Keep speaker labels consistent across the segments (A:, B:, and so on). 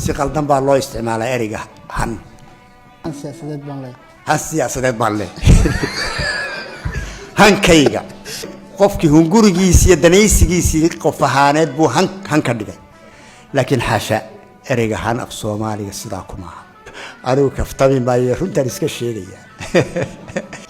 A: Si qaldan baa loo isticmaalaa ereyga han.
B: Han siyaasadeed baan leeyahay.
A: Han siyaasadeed baan leh. Hankayga, qofkii hungurigiisii iyo danaysigiisii qof ahaaneed buu han ka dhigay, laakiin xaasha, ereyga han af Soomaaliga sidaa kumaaha. Anigu kaftami maayo, runtaan iska sheegaya.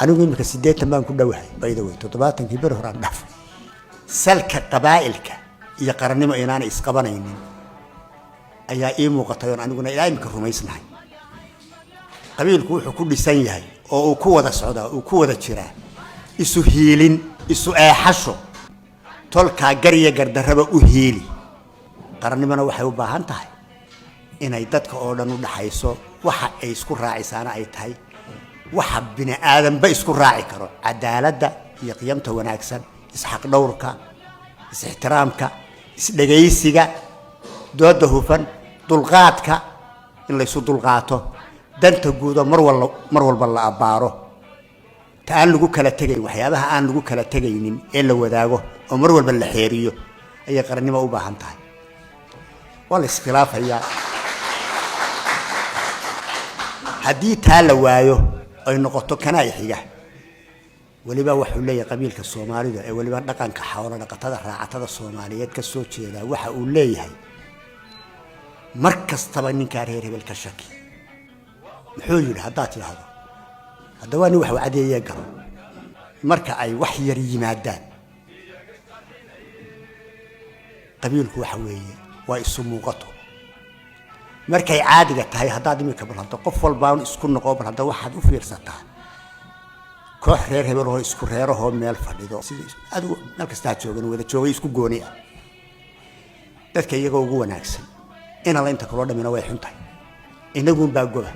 A: Anigu imika 80 baan ku dhowahay, by the way, 70kii beri horaan dhaafay. Salka qabaa'ilka iyo qarannimo inaanay isqabanaynin ayaa ii muuqatay, oon aniguna ilaa imika rumaysnahay. Qabiilku wuxuu ku dhisan yahay oo uu ku wada socdaa, uu ku wada jiraa isu hiilin, isu eexasho, tolkaa garya gardarraba u hiili. Qarannimona waxay u baahan tahay inay dadka oo dhan u dhaxayso, waxa ay isku raacisaana ay tahay waxa bini aadanba isku raaci karo: cadaaladda iyo qiyamta wanaagsan, isxaqdhowrka, is-ixtiraamka, isdhegaysiga, dooda hufan, dulqaadka, in laysu dulqaato, danta guudo mar walba la abbaaro, ta aan lagu kala tegayn, waxyaabaha aan lagu kala tegaynin ee la wadaago oo mar walba la xeeriyo ayay qarannimo u baahan tahay. Waa la iskhilaafayaa. Haddii taa la waayo, ay noqoto kanaa xiga. Weliba wuxuu leeyahay qabiilka Soomaalida ee weliba dhaqanka xoolo dhaqatada, raacatada Soomaaliyeed ka soo jeedaa, waxa uu leeyahay mar kastaba ninkaa reer hebel ka shaki. Muxuu yidhi haddaad tidhaahdo, hadda waa nin wax wacdeeyee garo. Marka ay wax yar yimaadaan, qabiilku waxa weeye waa isu muuqato. Markay caadiga tahay, haddaad imika bal hadda qof walbaan isku noqo, bal hadda waxaad u fiirsataa koox reer hebelahoo isku reerahoo meel fadhido, sida adigu meel kastaa joogan, wada joogay, isku gooni ah, dadka iyagoo ugu wanaagsan inala inta kaloo dhamina way xun tahay. Inaguun baa goba.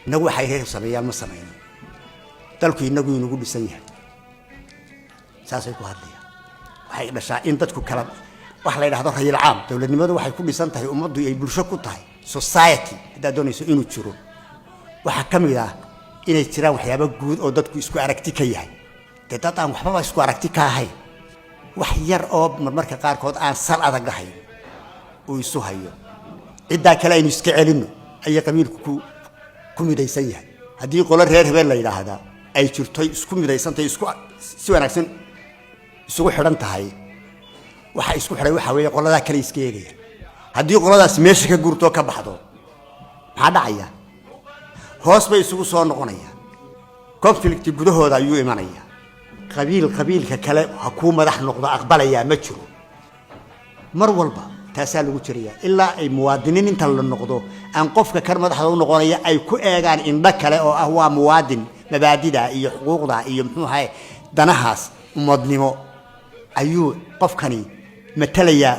A: Inagu waxay reer sameeyaan ma samayno. Dalku inagu inugu dhisan yahay, saasay ku hadlayaan. Waxay dhashaa in dadku kala waxa la yidhahdo rayil caam. Dowladnimadu waxay ku dhisan tahay ummaddu ay bulsho ku tahay, society haddaad doonayso inuu jiro, waxaa ka mid ah inay jiraan waxyaabo guud oo dadku isku aragti ka yahay. Dee dad aan waxbaba isku aragti ka ahayn, wax yar oo marmarka qaarkood aan sal adag lahayn uu isu hayo, ciddaa kale aynu iska celinno, ayay qabiilku ku midaysan yahay. Haddii qolo reer hebel la yidhaahdaa ay jirtoy, isku midaysantahay, isku si wanaagsan isugu xidhan tahay, waxa isku xidhay waxaa weeye qoladaa kale iska eegaya. Haddii qoladaas meesha ka guurtoo ka baxdo, maxaa dhacaya? Hoos bay isugu soo noqonayaan, conflict gudahooda ayuu imanaya. Qabiil qabiilka kale ha kuu madax noqdo aqbalayaa ma jiro. Mar walba taasaa lagu jiraya ilaa ay muwaadiniin inta la noqdo aan qofka kan madaxda u noqonaya ay ku eegaan indho kale oo ah waa muwaadin, mabaadida iyo xuquuqda iyo muxuu ahaye danahaas ummadnimo ayuu qofkani matalayaa,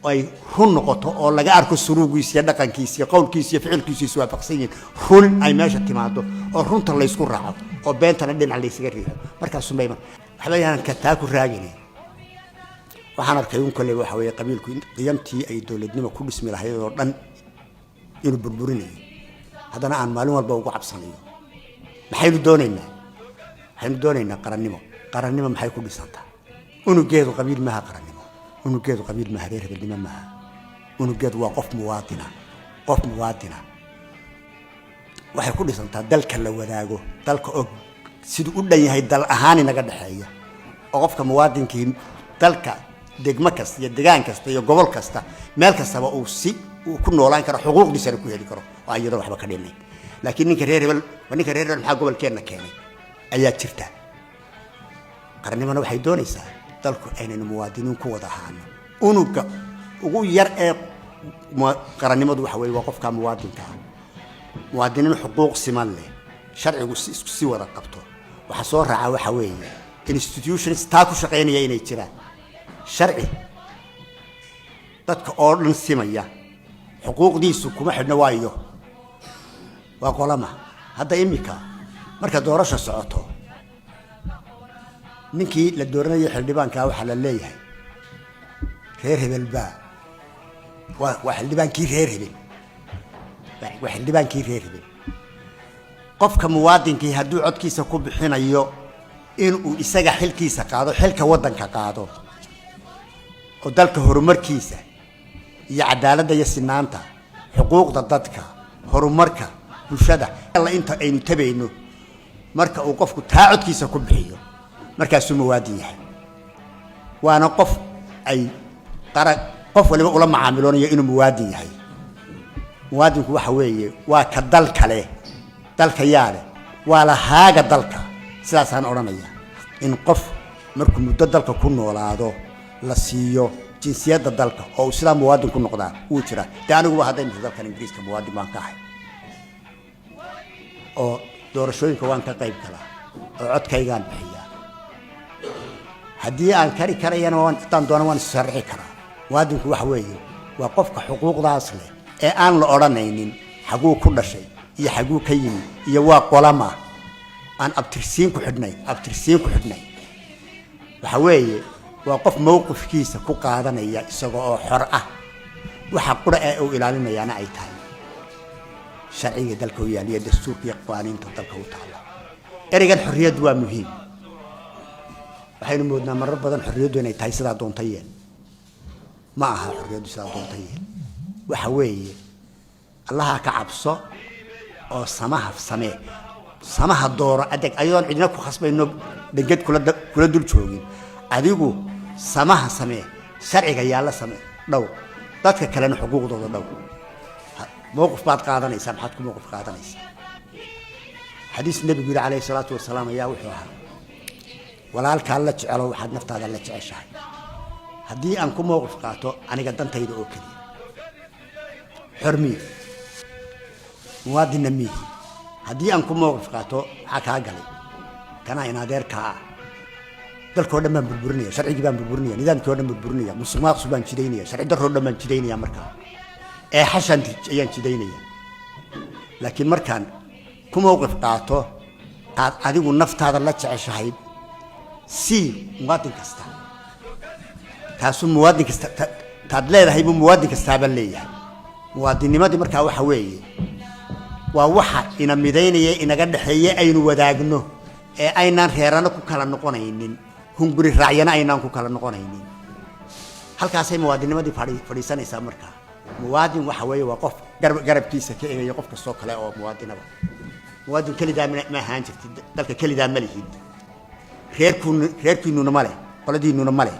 A: ay run noqoto oo laga arko suruugiisa iyo dhaqankiisa iyo qowlkiisa iyo ficilkiisu is waafaqsan yihiin, run ay meesha timaado oo runta laysku raaco oo beentana dhinac laysaga riixo, markaasumay waxba yaanan ka taa ku raagine. Waxaan arkay un kolley waxa weeye qabiilku qiyamtii ay dowladnimo ku dhismi lahayd oo dhan inuu burburinayo, haddana aan maalin walba ugu cabsanayo. Maxaynu doonaynaa? Waxaynu doonaynaa qarannimo. Qarannimo maxay ku dhisantaa? Unugeedu qabiil maaha. Qarannimo unugeedu qabiil maaha, reer hebelnimo maaha. Unugeedu waa qof muwaadina. Qof muwaadina waxay ku dhisantaa dalka la wadaago, dalka oo siduu u dhan yahay dal ahaan inaga dhexeeya, oo qofka muwaadinkii dalka degmo kasta iyo degaan kasta iyo gobol kasta, meel kastaba uu si uu ku noolaan karo, xuquuqdiisana ku heli karo, oo aan iyadoo waxba ka dhinayn. Laakiin ninka reer hebel waa ninka reer hebel, maxaa gobolkeenna keenay ayaa jirta. Qarannimona waxay doonaysaa dalku aynaynu muwaadiniin ku wada ahaano. Unuga ugu yar ee qarannimadu waxa weeye waa qofka muwaadinka ah, muwaadiniin xuquuq siman leh, sharcigu si isku si wada qabto. Waxa soo raaca waxa weeye institutions taa ku shaqaynaya inay jiraan, sharci dadka oo dhan simaya, xuquuqdiisu kuma xidhno waayo waa qolama. Hadda imika marka doorasha socoto, ninkii la dooranayay xildhibaankaa waxaa la leeyahay reer hebel baa waa xildhibaankii reer hebel, waa xildhibaankii reer hebel. Qofka muwaadinkii hadduu codkiisa ku bixinayo inuu isaga xilkiisa qaado, xilka waddanka qaado, oo dalka horumarkiisa iyo cadaaladda iyo sinaanta Xuquuqda dadka, horumarka bulshada, alla inta aynu tabayno, marka uu qofku taa codkiisa ku bixiyo, markaasuu muwaadin yahay. Waana qof ay qara qof waliba ula macaamiloonayo inuu muwaadin yahay. Muwaadinku waxa weeye waa ka dal kale, dalka yaa leh, waa lahaaga dalka. Sidaasaan odhanaya in qof markuu muddo dalka ku noolaado la siiyo jinsiyadda dalka oo uu sidaa muwaadin ku noqdaa wuu jiraa. Dee aniguba hadday mito dalkan Ingiriiska muwaadin baan ka ahay, oo doorashooyinka waan ka qayb galaa, oo codkaygaan bixiyaa. Haddii aan kari karayana waan, haddaan doona waan issharixi karaa. Muwaadinku waxa weeye waa qofka xuquuqdaas leh ee aan la odhanaynin xaguu ku dhashay iyo xaguu ka yimi iyo waa qolama, aan abtirsiin ku xidhnayn, abtirsiin ku xidhnayn. Waxa weeye waa qof mowqifkiisa ku qaadanaya isaga oo xor ah. Waxa qura ee uu ilaalinayaana ay tahay sharciga dalka u yaal iyo dastuurka iyo qawaaniinta dalka u taala. Ereygan xorriyaddu waa muhiim. Waxaynu moodnaa marar badan xorriyaddu inay tahay sidaa doonta yeel. Ma aha xorriyaddu sidaa doonta yeel. Waxa weeye Allaha ka cabso oo samaha samee, samaha dooro adeg, ayadoon cidina ku khasbayno, dhenged kula dul joogin. Adigu samaha samee, sharciga yaalla samee, dhow dadka kalena xuquuqdooda dhow. Mowqif baad qaadanaysaa. Maxaad ku mowqif qaadanaysaa? Xadiis Nebigu yidhi calayhi salaatu wasalaam ayaa wuxuu ahaa: "Walaalkaa la jecelo waxaad naftaada la jeceshahay." Haddii aan ku mowqif qaato aniga dantayda oo keliya, xor miihi, muwaadinna miihi. Haddii aan ku mowqif qaato maxaa kaa galay, kanaa in adeerkaa ah, dalkoo dhan baan burburinaya, sharcigii baan burburinaya, nidaamkii o dhan burburinaya, musuq maaqsu baan jidaynaya, sharci darroo dhan baan jidaynaya, markaa eexashaan ayaan jidaynaya. Laakiin markaan ku mowqif qaato aad adigu naftaada la jeceshahay sii muwaadin kasta, taasuu muwaadin kasta taad leedahay buu muwaadin kastaaba leeyahay. Muwaadinnimadii markaa waxa weeye waa waxa ina midaynaya, inaga dhexeeye, aynu wadaagno ee aynaan reerano ku kala noqonaynin, hunguri raacyana aynaan ku kala noqonaynin. Halkaasay muwaadinimadii fadhiisanaysaa. Markaa muwaadin waxa weeye waa qof garabkiisa ka egaya qof kastoo kale oo muwaadinaba. Muwaadin kelidaa ma ahaan jirtid, dalka kelidaa ma lihid, reerkuun reerkiinuna ma leh, qoladiinuna ma leh,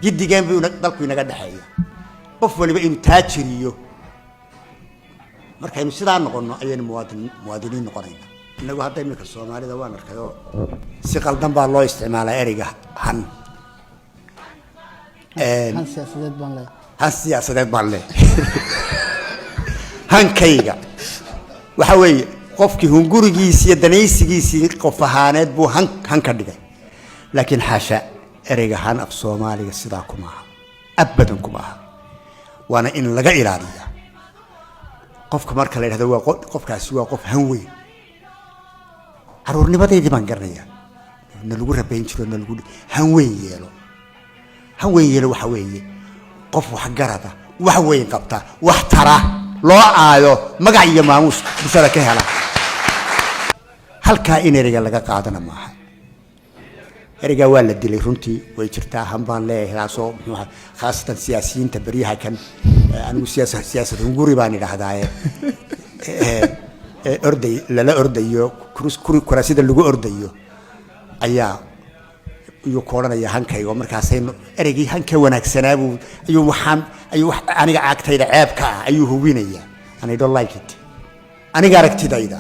A: giddigeen buu dalku inaga dhexeeya. Qof waliba inuu taajiriyo. Markaynu sidaa noqonno ayaynu muwaadiniin noqonayna. Inagu hadda iminka Soomaalida waan arkay oo si qaldan baa loo isticmaalaa ereyga han.
B: Han siyaasadeed baan leeyahay.
A: Han siyaasadeed baan leeyahay. Hankayga waxa weeye qofkii hungurigiisii iyo danaysigiisii qof ahaaneed buu han ka dhigay. Laakiin xaasha, ereyga han af Soomaaliga sidaa kuma aha, abadan kuma aha. Waana in laga ilaaliyaa. Qofka marka la yidhahdo waa qofkaasi waa qof han weyn, caruurnimadeydii baan garanayaa na lagu rabayn jiro, na lagu han weyn yeelo. Han weyn yeelo waxa weeye qof waxgarada, wax weyn qabta, wax tara, loo aayo, magac iyo maamuus bulshada ka hela. Halkaa in ereyga laga qaadana maaha. Ereygaa waa la dilay runtii, way jirtaa. Han baan leeyahay taasoo muxuu ahaa, khaasatan siyaasiyiinta beryaha kan, anigu siyaasad hunguri baan idhaahdaaye, orday lala ordayo kuraasida lagu ordayo ayaa iyuu ku odhanaya hankayga. Markaasaynu ereygii hanka wanaagsanaa buu ayuu waxaan ayuu wax aniga caagtayda ceebka ah ayuu hubinayaa, and I don't like it. Aniga aragtidayda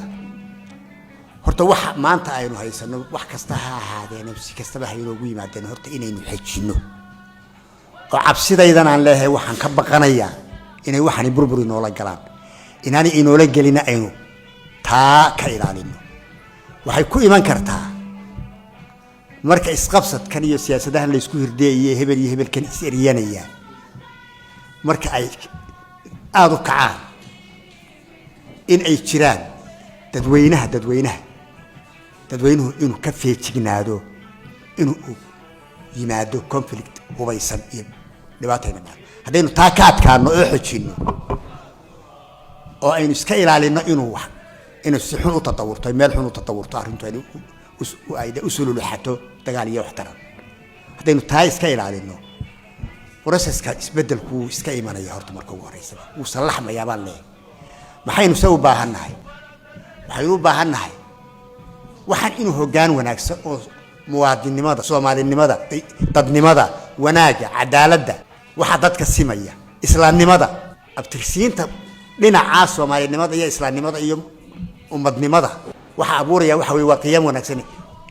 A: horta waxa maanta aynu haysano, wax kasta ha ahaadeen, si kastaba ha inoogu yimaadeen, horta inaynu xejinno oo cabsidaydan aan leeyahay waxaan ka baqanayaa inay waxani burbur inoola galaan, inaanay inoola gelina aynu taa ka ilaalino. Waxay ku iman kartaa marka isqabsadkan iyo siyaasadahan laysku hirdeeyo, hebel iyo hebelkan is eryanayaan, marka ay aada u kacaan, in ay jiraan dadweynuhu inuu ka feejignaado inuu yimaado conflict hubaysan iyo dhibaatayna dhacdo. Haddaynu taa ka adkaano oo xojinno oo aynu iska ilaalino inuu wax inuu si xun u tatawurto, meel xun u tatawurto arrintu, ay u sululuxato dagaal iyo wax taran, haddaynu taa iska ilaalino. Processka isbedelku wuu iska imanaya horta marka ugu horeysaba, wuu sallaxmayaa baan leeyahay. Maxaynu se u baahan nahay? Waxaynu u baahan nahay waxaan inuu hoggaan wanaagsan oo muwaadinnimada, Soomaalinimada, dadnimada, wanaagga, cadaaladda, waxa dadka simaya, islaamnimada, abtirsiinta dhinacaa Soomaalinimada iyo islaamnimada iyo ummadnimada waxa abuuraya waxa weye waa qiyaam wanaagsan.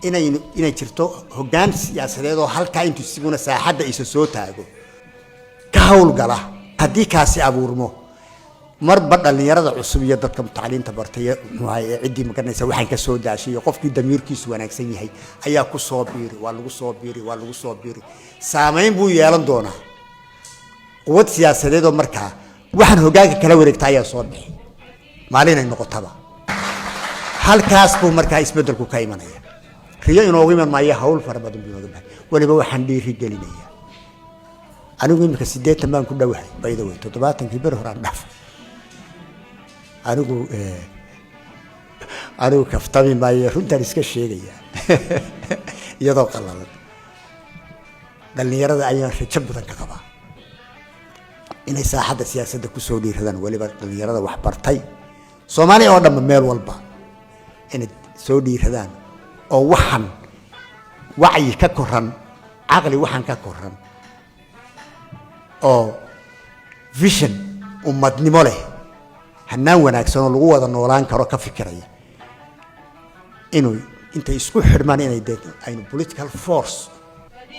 A: Inaynu inay jirto hoggaan siyaasadeed oo halkaa intuu isiguna saaxadda isa soo taago ka howlgala. Haddii kaasi abuurmo, marba dhallinyarada cusub iyo dadka tacliinta bartay iyo muxuu ahay ee ciddii magaranaysa waxaan ka soo daashay iyo qofkii damiirkiisu wanaagsan yahay ayaa ku soo biiri, waa lagu soo biiri, waa lagu soo biiri. Saameyn buu yeelan doonaa. Quwad siyaasadeed oo markaa waxaan hoggaanka kala wareegta ayaa soo bixi maalinay noqotaba. Halkaas buu markaa isbeddelku ka imanaya. Riyo inoogu iman maayo, hawl fara badan buu inooga bahay. Weliba waxaan dhiiri gelinayaa, anigu iminka 80 baan ku dhowahay, by the way, 70-kii beri horaan dhaafay. Anigu kaftami maayo, runtaan iska sheegaya iyadoo qalalan. Dhallinyarada ayaan rajo badan ka qabaa inay saaxadda siyaasadda kusoo dhiiradaan, weliba dhallinyarada waxbartay Soomaaliya oo dhanba, meel walba inay soo dhiiradaan oo waxan wacyi ka koran, caqli waxan ka koran oo vision ummadnimo leh, hanaan wanaagsan oo lagu wada noolaan karo ka fikiraya, inuu intay isku xidhmaan inay dee aynu political force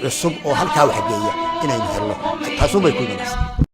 A: cusub oo halkaa wax geeya inaynu helno. Taasuun bay ku imanaysaa.